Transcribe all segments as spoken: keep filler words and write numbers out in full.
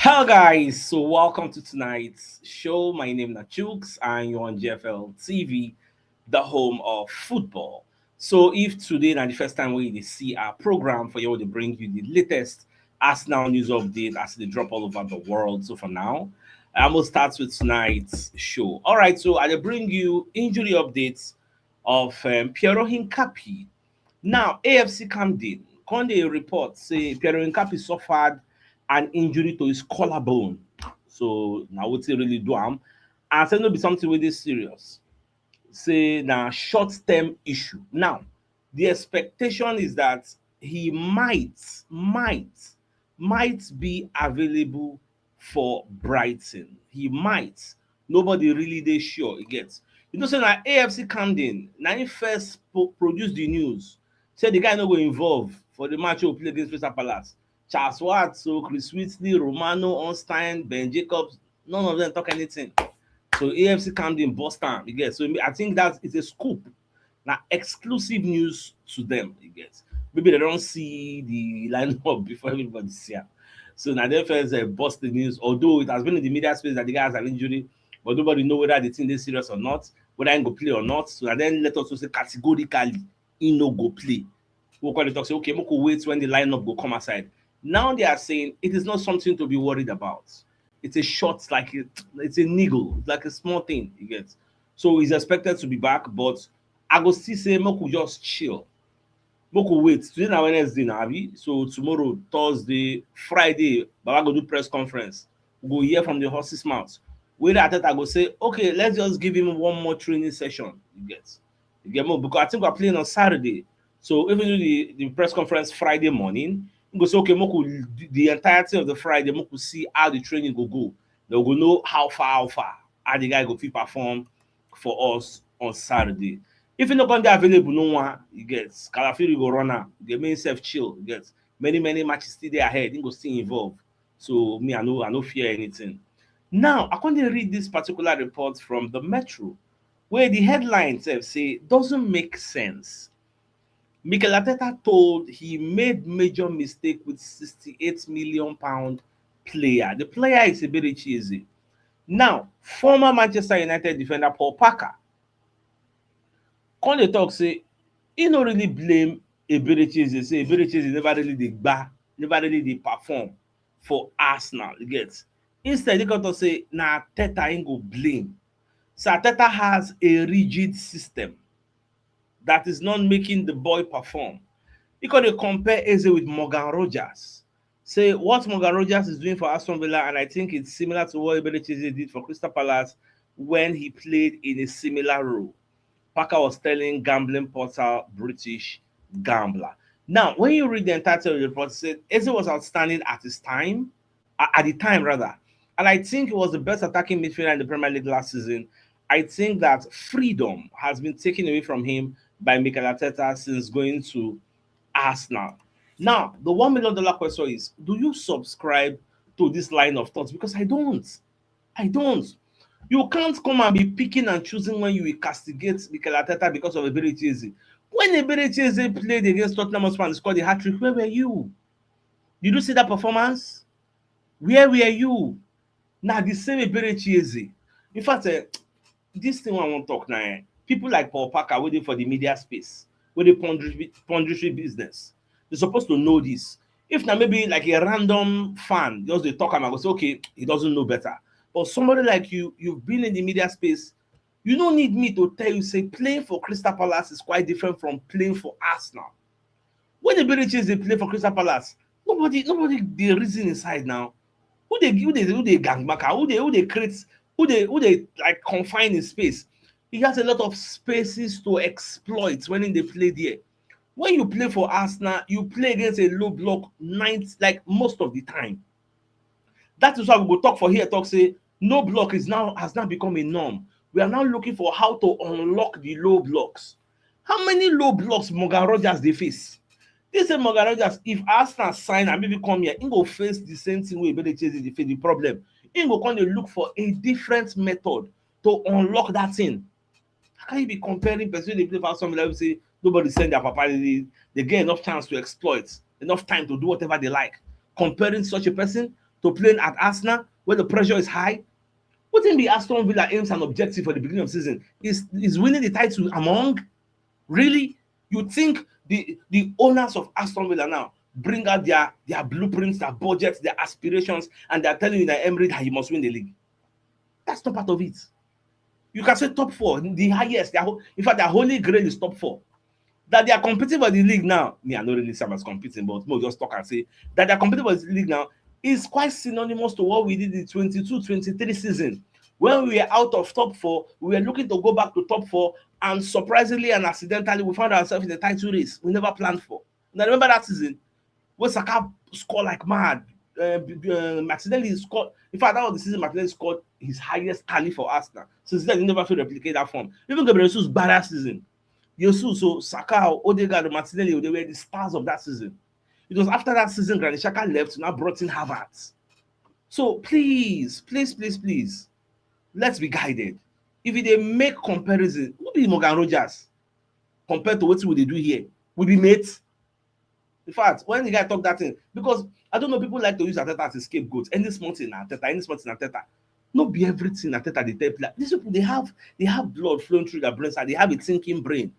Hello, guys. So, welcome to tonight's show. My name is Nachooks, and you're on G F L T V, the home of football. So, if today na the first time we dey see our program, for you to bring you the latest Arsenal news update as they drop all over the world. So, for now, I will start with tonight's show. All right, so I dey bring you injury updates of um, Piero Hincapié. Now, A F C Camden come dey report say Piero Hincapié suffered an injury to his collarbone. So na wetin really do am. And say no be something wey dey serious. Say na short-term issue. Now, the expectation is that he might, might, might be available for Brighton. He might. Nobody really dey sure, you get. You know say na A F C Camden na him first pro- produce the news. Say the guy no go involve for the match wey we play against Crystal Palace. Charles Watts, so Chris Whitley, Romano, Ornstein, Ben Jacobs, none of them talk anything. So A F C Camden burst am, you get. So I think that is a scoop. Na exclusive news to them, you get. Maybe they don't see the lineup before everybody see am. So now they first uh, burst the news, although it has been in the media space that the guy has an injury, but nobody know whether the thing is serious or not, whether he go play or not. So and then let us say categorically, he no go play. We call it talk say, okay, we could wait when the lineup go come aside. Now they are saying it is not something to be worried about. It's a short, like it, it's a niggle, it's like a small thing, you get. So he's expected to be back, but I go still say make we just chill. Make we wait. Today na Wednesday na, abi? So tomorrow, Thursday, Friday, Baba go do press conference. We go hear from the horse's mouth. Whether Arteta go say, okay, let's just give him one more training session. You get, you get more because I think we're playing on Saturday. So even though the, the press conference Friday morning, we go say, okay, make we, the entirety of the Friday, make we see how the training go go. Then we go know how far, how far, how the guy go fit perform for us on Saturday. If he no come dey available, no one, you get, Calafiori go run am. He go make himself chill, you get. Many, many matches still dey ahead. He go still involve. So me, I no, I no fear anything. Now, I come dey read this particular report from the Metro, where the headline sef say doesn't make sense. Mikel Arteta told he made major mistake with sixty-eight million pound player. The player is Eberechi Eze. Now, former Manchester United defender Paul Paka come dey talk say he no really blame Eberechi Eze, say Eberechi Eze never really dey gba, never really dey perform for Arsenal, you get. Instead, he come talk say na Arteta he go blame. So Arteta has a rigid system that is not making the boy perform. He come dey compare Eze with Morgan Rogers. Say what Morgan Rogers is doing for Aston Villa, and I think it's similar to what Eberechi Eze did for Crystal Palace when he played in a similar role. Paka was telling Gambling Portal British Gambler. Now, when you read the entirety of the report, it said Eze was outstanding at his time, a- at the time rather, and I think he was the best attacking midfielder in the Premier League last season. I think that freedom has been taken away from him by Mikel Arteta since going to Arsenal. Now, the one million dollar question is, do you subscribe to this line of thoughts? Because I don't. I don't. You can't come and be picking and choosing when you will castigate Mikel Arteta because of Eberechi Eze. When Eberechi Eze played against Tottenham Hotspur and scored a hat-trick, where were you? Did you see that performance? Where were you? Now the same Eberechi Eze. In fact, eh, this thing I want to talk now, eh, people like Paul Paka waiting for the media space, with the punditry, punditry business. They're supposed to know this. If now maybe like a random fan just dey talk am, I go say, okay, he doesn't know better. But somebody like you, you've been in the media space. You don't need me to tell you say playing for Crystal Palace is quite different from playing for Arsenal. When Eberechi Eze play for Crystal Palace, nobody, nobody dey reason inside now. Who dey, who dey, who dey gang back? Who dey, who dey create? Who dey, who dey like confine in space? He has a lot of spaces to exploit when he dey play there. When you play for Arsenal, you play against a low block ninety, like most of the time. That is why we go talk for here, talk say low block is now, has now become a norm. We are now looking for how to unlock the low blocks. How many low blocks Morgan Rogers dey face? This say Morgan Rogers, if Arsenal sign and maybe come here, he go face the same thing wey Eberechi Eze dey face, the problem. He go come dey look for a different method to unlock that thing. How can you be comparing person wey dey play for Aston Villa wey say nobody send their papa? They, they get enough chance to exploit, enough time to do whatever they like. Comparing such a person to playing at Arsenal, where the pressure is high? What thing be Aston Villa aims and objective for the beginning of season? Is is winning the title among? Really? You think the the owners of Aston Villa now bring out their their blueprints, their budgets, their aspirations, and they're telling you that Emery that he must win the league? That's not part of it. You can say top four, the highest. Their, in fact, their holy grail is top four. That they are competing for the league now. Me, I know really some as competing, but more just talk and say that they're competing for the league now is quite synonymous to what we did in twenty-two twenty-three season. When we were out of top four, we were looking to go back to top four, and surprisingly and accidentally, we found ourselves in the title race we never planned for. Now remember that season when Saka scored like mad. Uh, uh, Martinelli scored. In fact, that was the season Martinelli scored his highest tally for Arsenal. Since then, he never failed to replicate that form. Even Gabriel Jesus' bad season. Jesus, so Saka, Odegaard, Martinelli, they were the stars of that season. It was after that season Granit Xhaka left, now brought in Havertz. So please, please, please, please, let's be guided. If they make comparison, who be Morgan Rogers compared to what we they do here? We be mates. In fact, when the guy talk that thing, because I don't know, people like to use Arteta as a scapegoat. Any small thing, Arteta, any small thing, Arteta. No be everything Arteta they tell player. These people they have they have blood flowing through their brains and they have a thinking brain.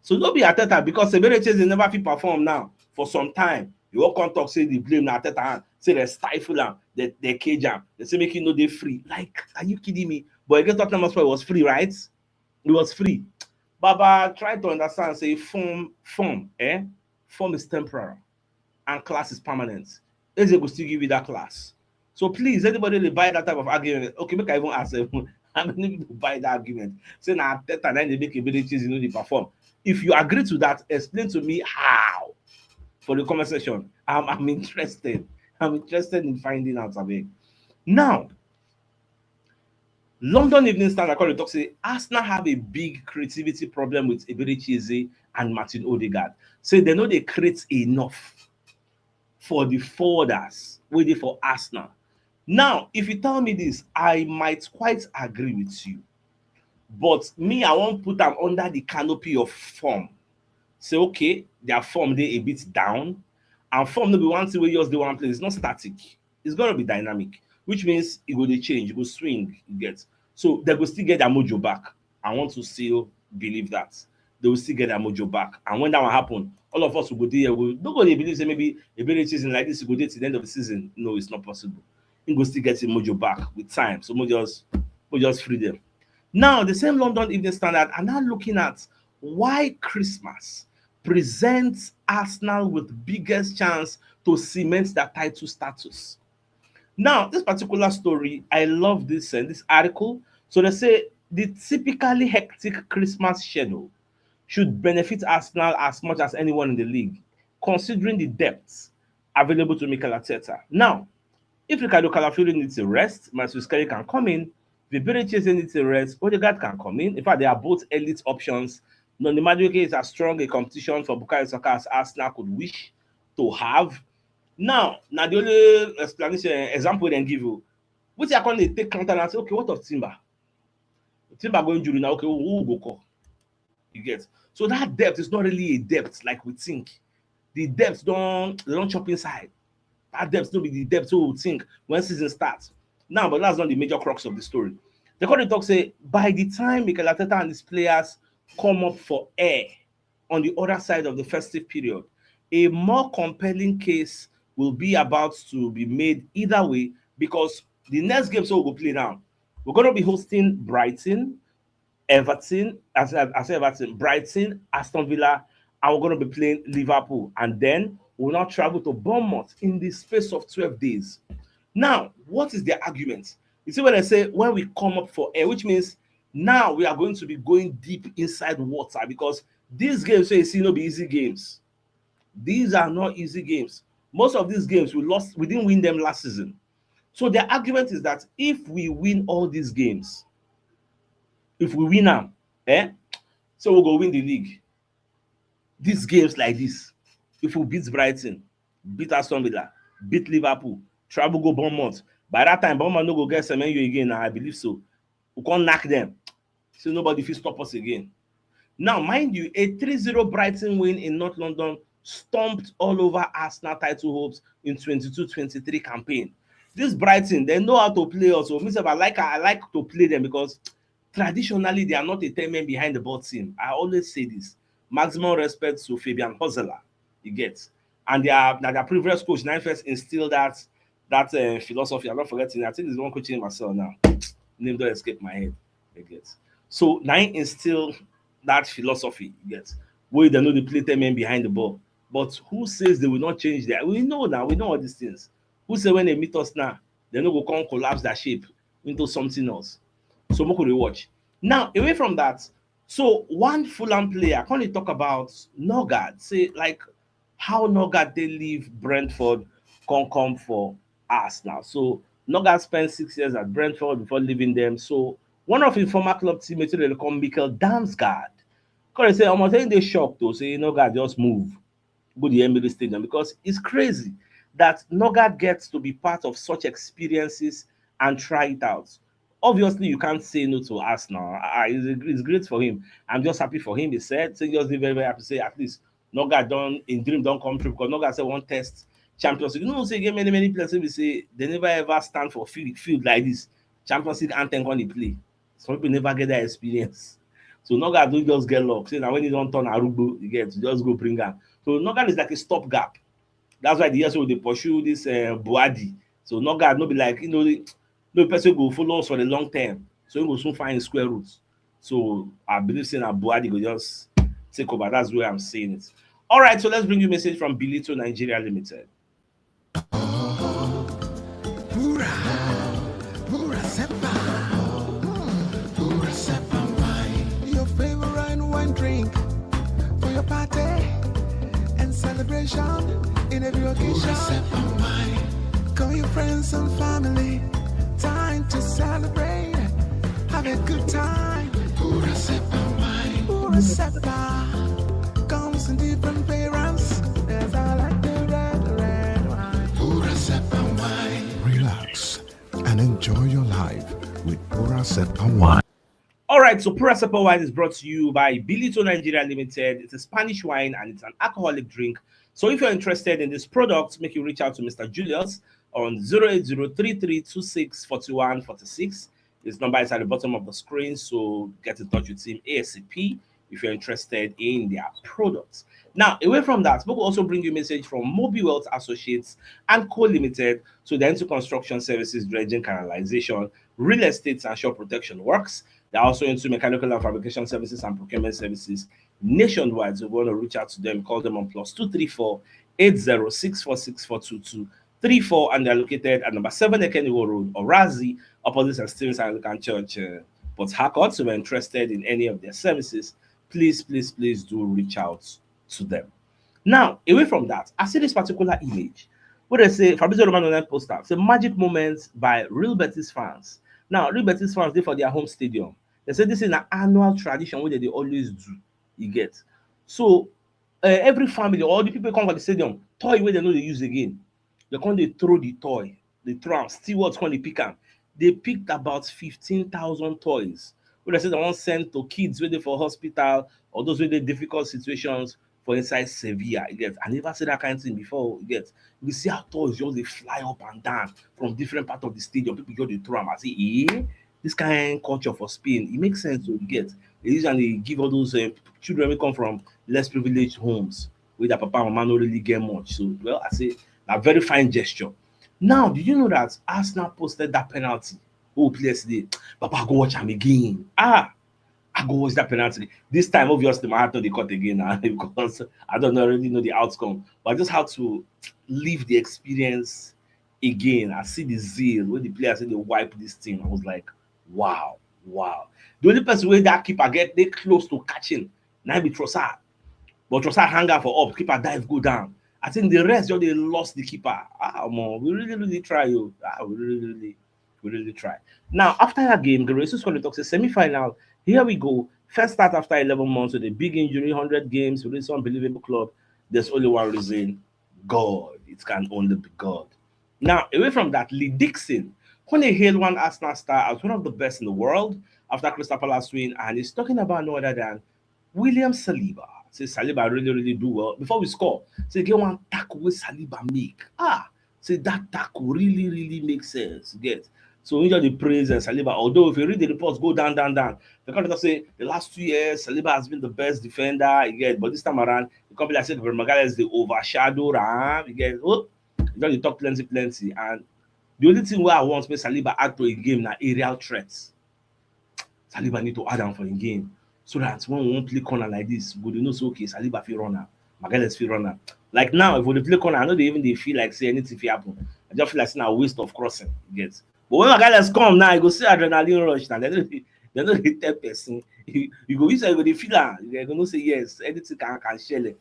So no be Arteta because Eberechi Eze never fit perform now for some time. You all come talk say the blame na Arteta hand, say they stifle am, they, they cage am, they say make him no dey free. Like, are you kidding me? But against Tottenham Hotspur, it was free, right? It was free. Baba try to understand say form form eh form is temporal and class is permanent. Eze go still give you that class. So please, anybody dey buy that type of argument, okay, make I even ask them, how many people buy that argument? Say na Arteta na dey make Eberechi Eze no dey perform. If you agree to that, explain to me how for the comment section. I'm, I'm interested. I'm interested in finding out. I mean, now London Evening Standard come dey talk say Arsenal have a big creativity problem with Eberechi Eze and Martin Odegaard. Say they no dey create enough for the forwarders wey dey for Arsenal. Now, if you tell me this, I might quite agree with you. But me, I wan put am under the canopy of form. Say, okay, their form dey a bit down. And form no be one thing wey just dey one place. It's not static. It's gonna be dynamic, which means e go dey change, e go swing, you get. So they go still get their mojo back. I want to still believe that they will still get their mojo back. And when that one happen, all of us will go there. We no go dey believe say maybe Eberechi Eze like this, e go dey till the end of the season. No, it's not possible. He go still get him mojo back with time. So we just, we just free them. Now, the same London Evening Standard are now looking at why Christmas presents Arsenal with biggest chance to cement their title status. Now, this particular story, I love this, uh, this article. So they say the typically hectic Christmas schedule should benefit Arsenal as much as anyone in the league, considering the depth available to Mikel Arteta. Now, if Ricardo Calafiori needs a rest, Matheus Cunha can come in. If Eberechi Eze needs a rest, Odegaard can come in. In fact, they are both elite options. Noni Madueke is as strong a competition for Bukayo Saka as Arsenal could wish to have. Now, now the only explanation, example they give you, which I can take counter and say, okay, what of Timber? Timber going injury now, okay, who go call? You get. So that depth is not really a depth like we think. The depth don't, they don't chop inside. That depth no be the depth we think when season starts. Now, but that's not the major crux of the story. They come dey talk say by the time Mikel Arteta and his players come up for air on the other side of the festive period, a more compelling case will be about to be made either way, because the next game so we go play now, we're gonna be hosting Brighton, Everton, as I say Everton, Brighton, Aston Villa, and we're gonna be playing Liverpool, and then we'll now travel to Bournemouth in the space of twelve days. Now, what is their argument? You see when I say when we come up for air, which means now we are going to be going deep inside water, because these games, so you see, no be easy games. These are not easy games. Most of these games we lost, we didn't win them last season. So their argument is that if we win all these games, if we win them, eh, so we'll go win the league. These games like this, if we beat Brighton, beat Aston Villa, beat Liverpool, travel go Bournemouth. By that time, Bournemouth no go get Semenyo again. I believe so. We can't knock them. So nobody fit stop us again. Now, mind you, a three zero Brighton win in North London stomped all over Arsenal title hopes in twenty-two twenty-three campaign. This Brighton, they know how to play also. Me sef, I like, I like to play them because traditionally they are not a ten men behind the ball team. I always say this. Maximum respect to Fabian Hosseler, you get. And their, na their previous coach na first instill that, that, uh, philosophy. I'm not forgetting. I think there's one coach in Marcel now. Name don't escape my head. You get. So na him instill that philosophy, you get. Where they know they play ten men behind the ball. But who says they will not change that? We know now, we know all these things. Who say when they meet us now, they no go come collapse that shape into something else? So we could watch. Now, away from that, so one Fulham player, can you talk about Nørgaard? Say, like, how Nørgaard they leave Brentford, come, come for us now. So Nørgaard spent six years at Brentford before leaving them. So one of his former club teammates, they call Mikkel Damsgaard. Can they say, I'm saying they shocked though, say Nørgaard just move, go the Emirates Stadium, because it's crazy that Nørgaard gets to be part of such experiences and try it out. Obviously, you can't say no to Arsenal. Ah, it's, it's great for him. I'm just happy for him. He said, so just be very, very happy. Say at least Nørgaard don't, in dream don't come true, because Nørgaard say one test Champions League. You know, say get many, many players we say they never ever stand for field, field like this. Champions League anthem on the play. Some people never get that experience. So Nørgaard do just get luck. Say now when he don't turn Arugbo, you get to just go bring her. So Nørgaard is like a stopgap. That's why the years they pursue this, uh, Buadi. So Nørgaard no be like, you know, the, no person go follow us for the long term. So he will soon find his square roots. So I believe saying that Buadi go just take over. That's where I'm seeing it. All right, so let's bring you a message from Bilito Nigeria Limited. Pura, pura sepa, pura sepa wine. Your favorite wine drink for your party and celebration in every occasion. Pura sepa wine. Call your friends and family. Time to celebrate. Have a good time. Pura sepa wine. Pura sepa comes in different variants. There's a like the red, red wine. Pura sepa wine. Relax and enjoy your life with Pura Sepa wine. All right, so Pura Sepa wine is brought to you by Bilito Nigeria Limited. It's a Spanish wine and it's an alcoholic drink. So if you're interested in this product, make you reach out to Mister Julius on zero eight zero three three two six forty-one forty-six. His number is at the bottom of the screen, so get in touch with him ASAP if you're interested in their products. Now, away from that, we will also bring you a message from Mobi Wealth Associates and Co Limited. So they're into construction services, dredging, canalization, real estate, and shore protection works. They're also into mechanical and fabrication services and procurement services nationwide. So if you want to reach out to them, call them on plus two three four eight zero six four six four two two three four, and they're located at number seven Ekeniwo Road, Orazi, opposite Saint Stephen's Anglican Church, uh, Port Harcourt. So if you're interested in any of their services, please, please, please do reach out to them. Now, away from that, I see this particular image where they say Fabrizio Romano online poster, say magic moments by Real Betis fans. Now, Real Betis fans, they for their home stadium. They say this is an annual tradition where they always do. You get. So, uh, every family, all the people come for the stadium, toy where they know they use again. They come, they throw the toy, they throw am, stewards come, they pick am. They picked about fifteen thousand toys. Where they say they want send to kids where they for hospital or those where they difficult situations for inside Sevilla. You get. I never see that kind of thing before. You get. We see how toys just they fly up and down from different part of the stadium. People just they throw am. I say, eh, this kind of culture for Spain, it makes sense. So you get. They usually give all those, uh, children who come from less privileged homes where their papa and mama no really get much. So, well, I say, a very fine gesture. Now, did you know that Arsenal posted that penalty? Oh, P S D. Papa, go watch him again. Ah, I go watch that penalty. This time, obviously, my heart not the cut again now because I don't already know the outcome. But I just had to live the experience again. I see the zeal when the players say they wipe this thing. I was like, wow, wow. The only person where that keeper get they close to catching, now be Trossard. But Trossard hang out for up, keeper dive, go down. I think the rest just they lost the keeper. Ah, man, we really, really try you. Ah, we really, really, we really try. Now, after that game, the Races going to talk say semi-final. Here we go. First start after eleven months with a big injury, hundred games with this unbelievable club. There's only one reason: God. It can only be God. Now, away from that, Lee Dixon, when he hailed one Arsenal star as one of the best in the world after Crystal Palace win, and he's talking about no other than William Saliba. Say Saliba really, really do well. Before we score, say get one tackle with Saliba make. Ah, Say that tackle really, really makes sense. You get? So we just dey praise uh, Saliba. Although if you read the reports, go down, down, down. They come talk say the last two years, Saliba has been the best defender. You get? But this time around, the company like say Gabriel Magalhaes dey overshadow am. You get? Oh, you just dey talk plenty, plenty. And the only thing wey I want make Saliba add to a game na aerial threats. Saliba need to add am for im game so that when we wan play corner like this, we go dey know say okay, Saliba fit run am, Magalhaes fit run am. Like now, if we dey play corner, I no dey even dey feel like say anything fit happen. I just feel like say na waste of crossing. You get? But when Magalhaes come now, you go see adrenaline rush. Now they no dey, they no dey tell person. You, you go, you go dey feel am. You go know say yes, anything can can shele.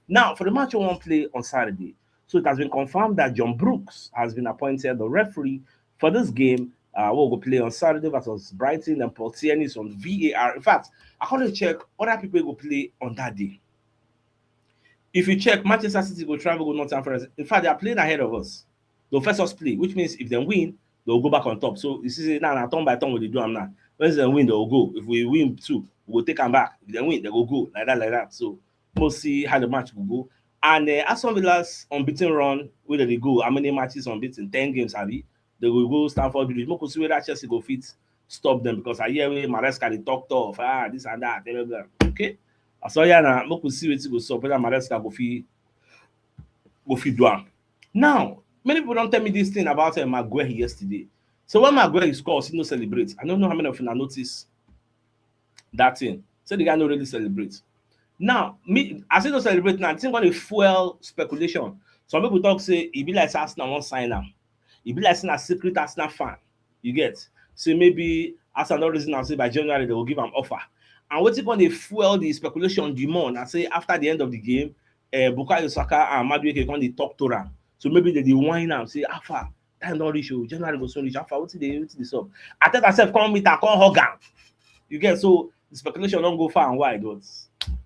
Now for the match we wan play on Saturday, so it has been confirmed that John Brooks has been appointed the referee for this game. Uh, we go play on Saturday versus Brighton, and Paul Tierney is on V A R. In fact, I come dey check other people go play on that day. If you check, Manchester City go travel go Nottingham Forest. In fact, they are playing ahead of us. They'll first us play, which means if they win, they'll go back on top. So you see, now na turn by turn we dey do am now. When they win, they'll go. If we win two, we go take am back. If they win, they go go like that, like that. So we'll see how the match will go. And uh, Aston Villa's unbeaten run, where they go? How many matches unbeaten? Ten games, abi? They will go Stamford Bridge. Make we see whether Chelsea go fit stop them, because I hear wey Maresca dey talk tough, ah, this and that, blah, blah, blah. Okay, I saw yeah now. Make we see wetin go stop whether Maresca go fit go fit do am. Now, many people don't tell me this thing about uh, Maguire yesterday. So when Maguire scores, he no celebrate. I don't know how many of you notice that thing. So the guy no really celebrate. Now, me, I say no celebrate now. I think gonna fuel speculation. Some people talk say e be like say Arsenal wan sign am. E be like say na secret Arsenal fan. You get? So maybe Arsenal don reason am say by January they will give am offer. And wetin come dey fuel the speculation the more na say after the end of the game, uh, Bukayo Saka and Madueke come dey talk to am. So maybe they dey whine am say, "How far? Time don reach o. January go soon reach. How far? Wetin dey wetin dey sup?" Arteta sef come meet am, come hug am. You get? So the speculation don go far and wide, but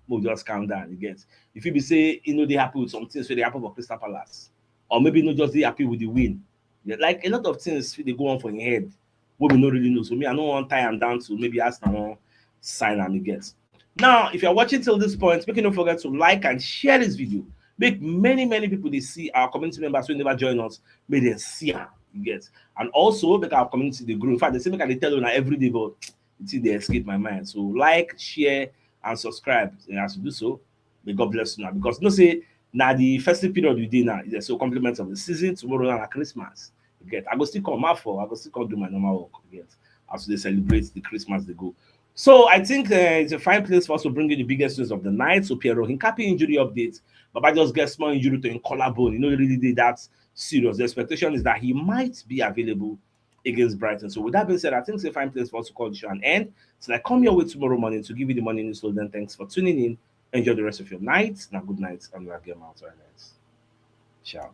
mo just calm down. You get? If you be say you know they happy with some things, so they happen for Crystal Palace, or maybe you know just they happy with the win. Yeah, like a lot of things they go on for your head. What we no really know. So me, I no want tie am down to maybe ask am one sign am get. Now, if you're watching till this point, make you don't forget to like and share this video. Make many, many people they see our community members who never join us, may they see am, you get. And also make our community they grow. In fact, they say make I dey tell you now every day, but it's they escape my mind. So like, share, and subscribe. And as you do so, may God bless you now. Because you know say now the festive period we dey now is also compliments of the season. Tomorrow now na Christmas. You get, I go still come out for, I go still come do my normal work. You get, as they celebrate the Christmas they go. So I think uh, it's a fine place for us to bring you the biggest news of the night. So Piero Hincapié injury update. Baba just get small injury to him collarbone. You know, really did that serious. The expectation is that he might be available against Brighton. So with that being said, I think it's a fine place for us to call the show an end. So I come your way tomorrow morning to give you the morning news. So then thanks for tuning in. Enjoy the rest of your night. Now good night and we'll get out. Ciao.